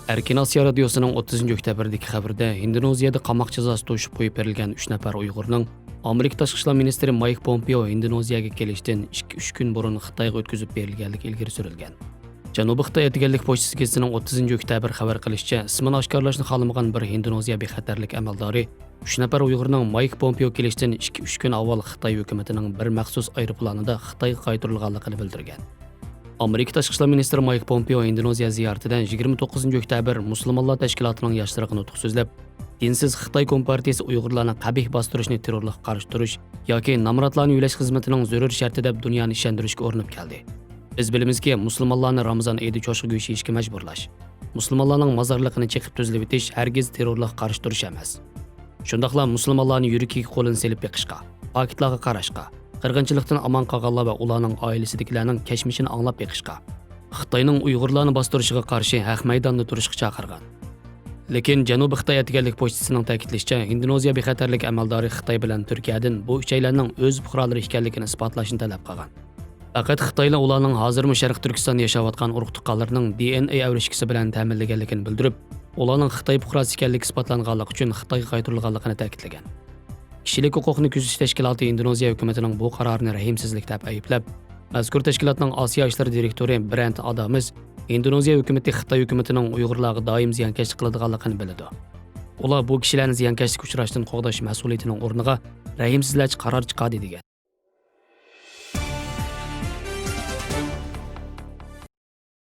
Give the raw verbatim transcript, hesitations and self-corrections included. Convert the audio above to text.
ئەركىن ئاسىيا رادىيوسىنىڭ ئوتتۇزىنچى ئۆكتەبىردىكى خەۋىرىدە، ھىندونېزىيەدە قاماق جازاسى توشۇپ قويۇپ بېرىلگەن ئۈچ نەپەر ئۇيغۇرنىڭ ئامېرىكا تاشقى ئىشلار مىنىستىرى مايك پومپېئو ھىندونېزىيەگە كېلىشتىن ئىككى، ئۈچ كۈن بۇرۇن خىتايغا ئۆتكۈزۈپ بېرىلگەنلىكى ئىلگىرى سۈرۈلگەن. جەنۇبىي خىتاي ئەتىگەنلىك پوچتىسى گېزىتىنىڭ ئوتتۇزىنچى ئۆكتەبىر خەۋەر قىلىشىچە، ئىسمىنى ئاشكارىلاشنى خالىمىغان بىر ھىندونېزىيە بىخەتەرلىك ئەمەلدارى ئۈچ نەپەر ئۇيغۇرنىڭ مايك پومپېئو كېلىشتىن ئىككى، ئۈچ كۈن ئاۋۋال خىتاي ھۆكۈمىتىنىڭ بىر مەخسۇس ئايروپىلانىدا خىتايغا قايتۇرۇلغانلىقىنى بىلدۈرگەن. ئامېرىكا تاشقى ئىشلار مىنىستىرى مايك پومپېئو ھىندونېزىيە زىيارىتىدە يىگىرمە توققۇزىنچى ئۆكتەبىر مۇسۇلمانلار تەشكىلاتىنىڭ ياشلىرىغا نۇتۇق سۆزلەپ، دىنسىز خىتاي كومپارتىيىسى ئۇيغۇرلارنى قەبىھ باستۇرۇشنى تېررورلۇققا قارشى تۇرۇش ياكى نامراتلارنى يۆلەش خىزمىتىنىڭ زۆرۈر شەرتى دەپ دۇنيانى ئىشەندۈرۈشكە ئۇرۇنۇپ كەلدى. بىز بىلىمىزكى، مۇسۇلمانلارنى رامىزان ئېيىدا چوشقا گۆشى يېيىشكە مەجبۇرلاش، مۇسۇلمانلارنىڭ مازارلىقىنى چېقىپ تۈزلىۋېتىش ھەرگىز تېررورلۇققا قارشى تۇرۇش ئەمەس. شۇنداقلا مۇسۇلمانلارنى يۈرىكىگە قولىنى سېلىپ بېقىشقا، پاكىتلارغا قاراشقا، قىرغىنچىلىقتىن ئامان قالغانلار ۋە ئۇلارنىڭ ئائىلىسىدىكىلەرنىڭ كەچمىشىنى ئاڭلاپ بېقىشقا، خىتاينىڭ ئۇيغۇرلارنى باستۇرۇشىغا قارشى ھەق مەيداندا تۇرۇشقا چاقىرغان. لېكىن جەنۇبىي خىتاي ئەتىگەنلىك پوچتىسىنىڭ تەكىتلىشىچە، ھىندونېزىيە بىخەتەرلىك ئەمەلدارى خىتاي بىلەن تۈركىيەدىن بۇ ئۈچەيلەننىڭ ئۆز پۇقرالىرى ئىكەنلىكىنى ئىسپاتلاشنى تەلەپ قىلغان. پەقەت خىتايلا ئۇلارنىڭ ھازىرمۇ شەرقىي تۈركىستاندا ياشاۋاتقان ئۇرۇق-تۇغقانلىرىنىڭ دى ئېن ئېي ئەۋرىشكىسى بىلەن تەمىنلىگەنلىكىنى بىلدۈرۈپ، ئۇلارنىڭ خىتاي پۇقراسى ئىكەنلىكى ئىسپاتلانغانلىقى ئۈچۈن خىتايغا قايتۇرۇلغانلىقىنى تەكىتلىگەن. كىشىلىك ھوقۇقنى كۆزىتىش تەشكىلاتى ھىندونېزىيە ھۆكۈمىتىنىڭ بۇ قارارىنى رەھىمسىزلىك دەپ ئەيىبلەپ، مەزكۇر تەشكىلاتنىڭ ئاسىيا ئىشلىرى دىرېكتورى برەنت ئادامس ھىندونېزىيە ھۆكۈمىتى خىتاي ھۆكۈمىتىنىڭ ئۇيغۇرلارغا دائىم زىيانكەشلىك قىلىدىغانلىقىنى بىلىدۇ. ئۇلار بۇ كىشىلەرنى زىيانكەشلىككە ئۇچراشتىن قوغداش مەسئۇلىيىتىنىڭ ئورنىغا رەھىمسىزلەرچە قارار چىقاردى، دېگەن.